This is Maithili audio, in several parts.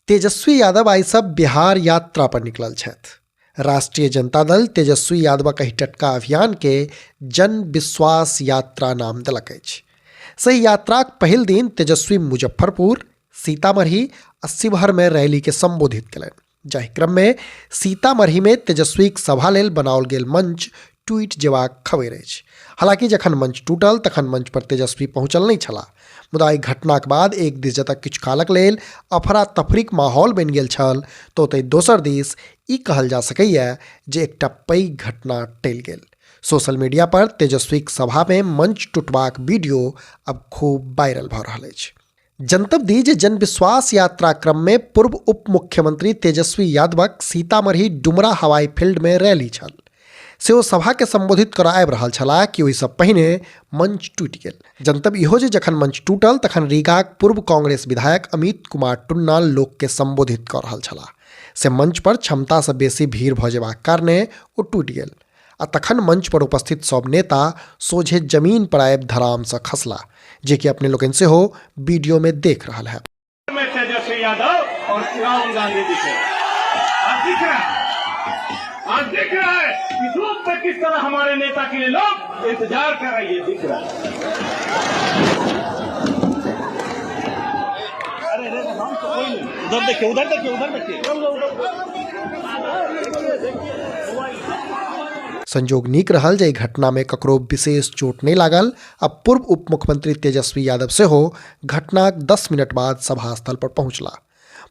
तेजस्वी यादव आइ सब बिहार यात्रा पर निकलल छथि। राष्ट्रीय जनता दल तेजस्वी यादवक एहि टटका अभियान के जन विश्वास यात्रा नाम देलक अछि। सही यात्राक पहिल दिन तेजस्वी मुजफ्फरपुर, सीतामढ़ी आ शिवहर में रैली के संबोधित कयलनि। जाहि क्रम में सीतामढ़ी में तेजस्वीक सभा लेल बनाओल गेल मंच टूटि जेबाक खबरि अछि। हालांकि जखन मंच टूटल तखन मंच पर तेजस्वी पहुंचल नहि छलाह, मुदा एहि घटनाक बाद एक दिस जतऽ किछु कालक लेल अफरा तफरीक माहौल बनि गेल छल तऽ ओतहि दोसर दिस ई कहल जा सकैए जे एकटा पैघ घटना टलि गेल। सोशल मीडिया पर तेजस्वीक सभा में मंच टूटबाक वीडियो अब खूब वायरल भऽ रहल अछि। जनतब दी जे जनविश्वास यात्रा क्रम में पूर्व उप मुख्यमंत्री तेजस्वी यादवक सीतामढ़ी डुमरा हवाई फील्ड में रैली छल। से ओ सभा के संबोधित करऽ आबि रहल छलाह कि ओहिसँ पहिने मंच टूटि गेल। जनतब इहो जे जखन मंच टूटल तखन रीगाक पूर्व कांग्रेस विधायक अमित कुमार टुन्ना लोक के संबोधित कऽ रहल छलाह। से मंच पर क्षमतासँ बेसी भीड़ भऽ जेबाक कारणे ओ टूटि गेल आ तखन मंच पर उपस्थित सब नेता सोझे जमीन पर आबि धड़ामसँ खसला, जे कि अपने लोकनि सेहो वीडियो में देख रहल है। में तेजस्वी यादव और राहुल गांधी जी के आज दिख रहा है, आज दिख रहा है कि धूप में किस तरह हमारे नेता के लिए लोग इंतजार कर रहे हैं, दिख रहा है। अरे अरे हम तो कोई नहीं, उधर देखिए, उधर देखिए, उधर देखिए। संजोग नीक रहल जे एहि घटना में ककरो विशेष चोट नहि लागल आ पूर्व उप मुख्यमंत्री तेजस्वी यादव सेहो घटनाक 10 मिनट बाद सभास्थल पर पहुंचला।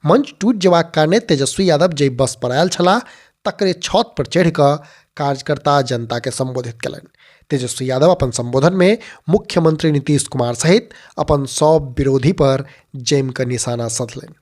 मंच टूटि जेबाक कारणे तेजस्वी यादव जाहि बस पर आयल छलाह तकरे छत पर चढ़ि कऽ कार्यकर्ता जनता के संबोधित कयलनि। तेजस्वी यादव अपन संबोधन में मुख्यमंत्री नीतीश कुमार सहित अपन सब विरोधी पर जमि कऽ निशाना सधलनि।